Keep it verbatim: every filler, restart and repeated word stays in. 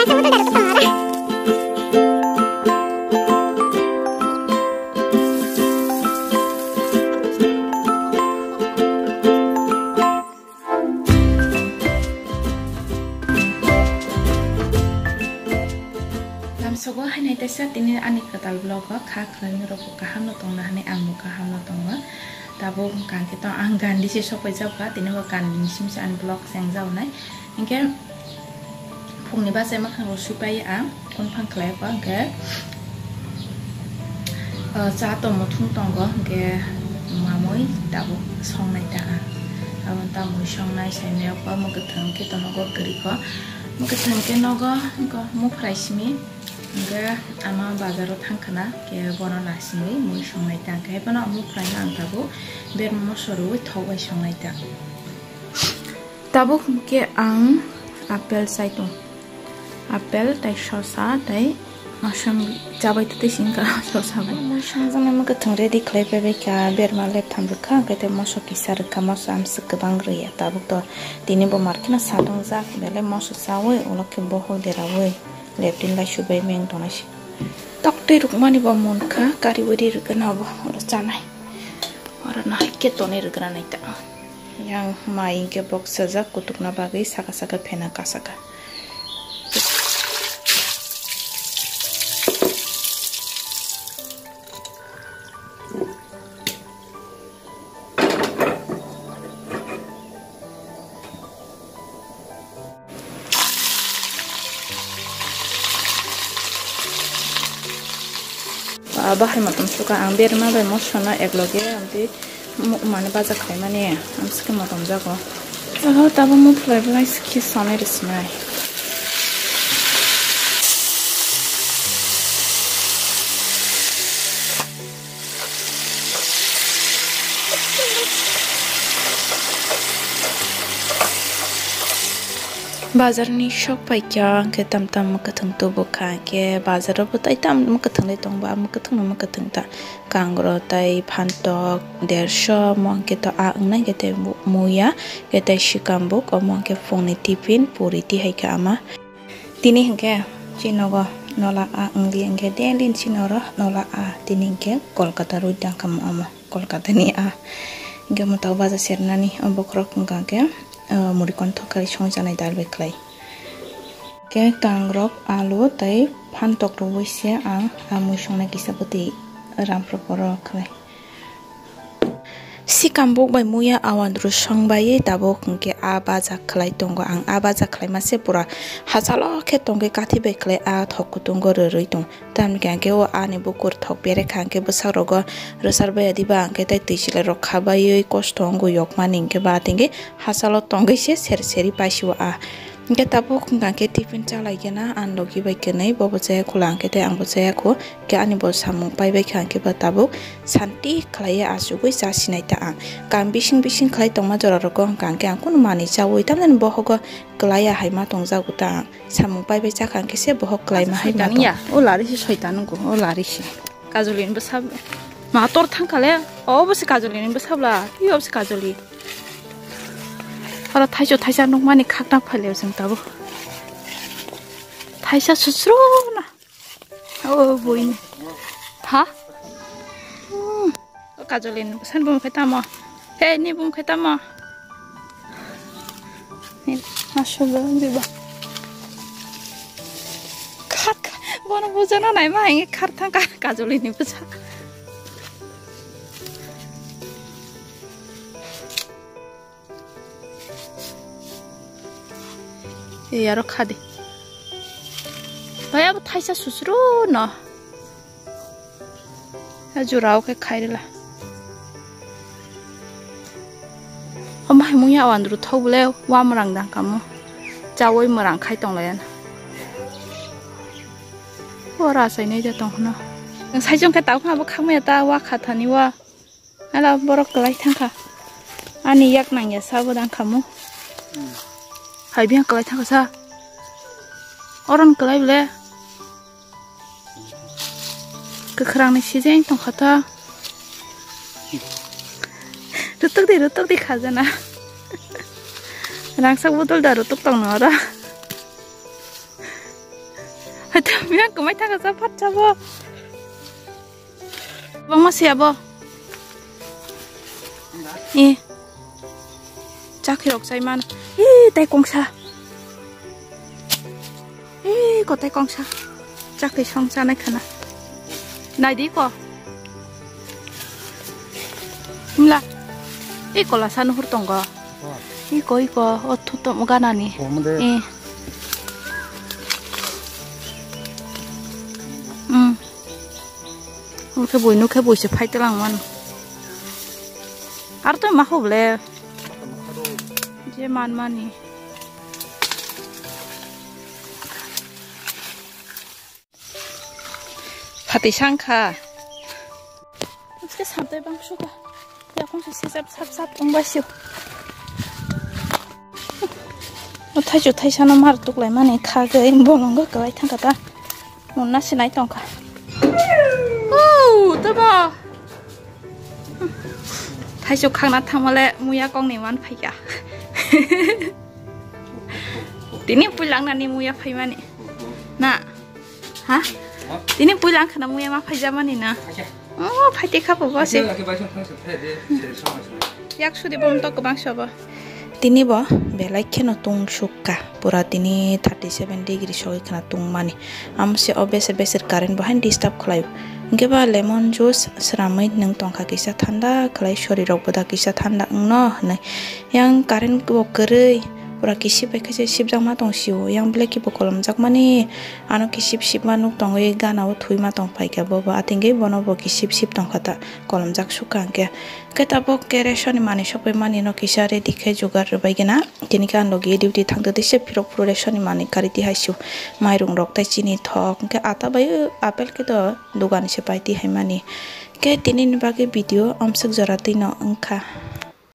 Lamsogo hainai teisa tini ani kwtal vlog o kha khlaini rok kaham no tongna hani ang bo kaham no tongo. Tabuk hwnkha khe to ang gandi se sokphaijak ba tini bo gandi ni simi se ani vlog se ang jago nai. Hinkhe phungni bachai mwkhang rok suipai ang, phone phang khlai pa hinkhe, ah, cha tongmo thung tongo, hinkhe mamui tabuk songnai ta ang. Abo ta mui songnai saimaya pa mwkhwthwng khe to nogo kwrwi kho. Mwkhwthwng khe nogo, hinkhe muphrai simi, hinkhe ama bazaro thang khna, khe bono naisingwi mui songnai ta, hinkhe bono muphrai no ang tabuk berma moso rwui thok bai songnai ta. Tabuk hinkhe ang apple chai tong. Apple tei sosa tei mosombi chabai tei singkha sosa bai. Mui songjaknai mwkhwthwng ready khlai pai bai kha, berma leptham rwkha, hwnkhe tei moso kisa rwkha, moso amswk kwbang rwya. Tabuk to tini bo market no sa tongjak, belai moso chaui ulo khe bohol deraui leptin lai subai meng tongnai se. Tok twi rwkmani bo munkha, kari uri rwgwna bo ulo chanai. Oro no hai khe tonwi rwgwna nai ta. Yang mai hinkhe boksajak kutukna bagwi saka saka phena kasaka. Ah, bahai motom suka ang berma bai moso no ekloge amtwi mu-, mane baja khlaimani amswkhe motom jago. Oho, tabuk muphulai belai sikhe sanai rwsinai. Bazar ni sok pai kha, hwnkhe tam tam mwkhwthwng tubu kha, hwnkhe bazar o bo tai tam mwkhwthwng lai tongo, ba mwkhwthwng no mwkhwthwng ta. Kangro tai phantok derso, omo hwnkhe to a wngnai, hwnkhe tei muya, hwnkhe tei sikambuk, omo hwnkhe phungni tiffin puri tihai kha ama. Tini hwnkhe chini nogo nola a wngli hwnkhe daily chini oro nola a tini hwnkhe Kolkata rwi tangkha omo Kolkata ni a hwnkhe mwtao baja sernani o bokhorok wngkha hwnkhe, ah, muri konthok kari songjanai dal bai khlai. Hwnkhe kangrok alu tei phantok rwui se ang a mui songnai kisa bwtwi rampro poro khlai. Sikambuk bai muya awandru song bai tabuk hwnkhe a baja khlai tongo. Ang a baja khlaima se pura hachalo khe tongwi kathi bai khlai a thok kutungo rwrwi tong. Tamni hwnkhe o ani bukur thok bere kha hwnkhe bwsakrogo rwchar bai ya diba hwnkhe tei twi chwlairok kha baiwi kosto wngwi yokmani hwnkhe ba tengwi hachalo tongwi se ser seri paisio a. Hwnkhe tabuk hwnkha khe tiffin chalai khe na ang logi bai kwnwi, bobo chaya khu la hwnkhe tei angbo chaya khu. Khe ani bo samung pai bai kha hwnkhe bo tabuk santi khlaiwi achugwi cha sinai ta ang. Kam bising bising khlai tongma jora rogo hwnkha hwnkhe ang kunu manwi chaui tamjani bohogo kwlaiya hai ma tongjago ta ang. Samung pai bai chakha hwnkhe se bohok kwlaima hai ma tong. Ya, o lari se soitan wngkho, o lari se. Kajoli ni bwsa ma tor thangkha le, obo se kajoli ni bwsa bla, i obo se kajoli. Oro thaicho thaisa nukmani khakna phaileo chwng tabuk. Thaisa susru na. O buini. Ha? Hmm. O kajoli ni bwsa ni bumung khe tamo. He, ni bumung khe tamo. Ni aswk diba. Khak, bono bujana naima hingi khar thangkha kajoli ni bwsa. Ei, aro kha di. Bai, abo thaisa susuru no. A jora o khe khai rwla. Omo hai mungya awandru thok bole wa mrang dang kamo. Chawi mrang khai tong laiya na. Ora sai nai ja tong khna. Sai jong khe tau kha bo khak maya ta wa kha thani wa. Hala borok kwlai thangkha. Ani yak nangya sabo dang khamu. Hai biyang kwlai thangkha sa. Oron kwlai bole. Kwkhwrangni sijeng tongkha ta. Rutuk di, rutuk di khajana. Rangsak bodol da rutuk tongno oro. Yang kwmai thangkha sa phat sabo. Bangma se abo. Eh. Chakhi rok chai man. Eh, tai kongsa. Eh, ko tai kongsa. Chakhi song chanai khana. Nai di ko. Mla. Eh, kola sa nuhur tongo. Iko, iko, o thutom ganani. Omo de. Eh. Hmm. Nukhe bui, nukhe bui se phai tlang mano. Ar to ma hoble. Je man mani. Phatwi sangkha. Uske samtwi bang suka. Yakung se sejap sap sap wngbai sio. O thaichu thaisano mar tuklai mani khagwi bolongo kwlai thangkha ta. Munna sinai tongkha. Huu, tamo. Thaichu khangna thangmale muya kongni man phaikha. Tini puilangnani muya phaimani. Na. Ha? Tini puila ang khana muya ma phaijamani na. Oh, phaite kha bo se. Yak sudi bom to kwbang sobo. Tini bo belai kheno tung sukka. Pura tini thirty seven degree sogwi khana tungmani. Amo se o beser beser current bo haino disturb khlaio. Hwnkhe ba lemon juice sramwi nwng tongkha kisa thanda khlai sorirok bo da kisa thanda wngno hwnwi. Yang current bo kwrwi pura kisip bai khe se sipjakma tong sio. Yang black bo kolomjakmani. Ano kisip sipma nuk tongwi gana o thwima tong phaikha bobo, atingwi bono bo kisip sip tongkha ta, kolomjak sukha hwnkhe. Hwnkhe tabuk khe ration ni manwi sokphaimani no kisa ready khe jugar rwbaigwna. Tini khe ang logi duty thangtwtwi se phirok phuru ration ni manwi kari tihai su. Mairung rok tei chini thok hwnkhe ata bai apple khe do dogan se pai tihaimani. Hwnkhe tini ni bagwi video omswk jora twi no wngkha.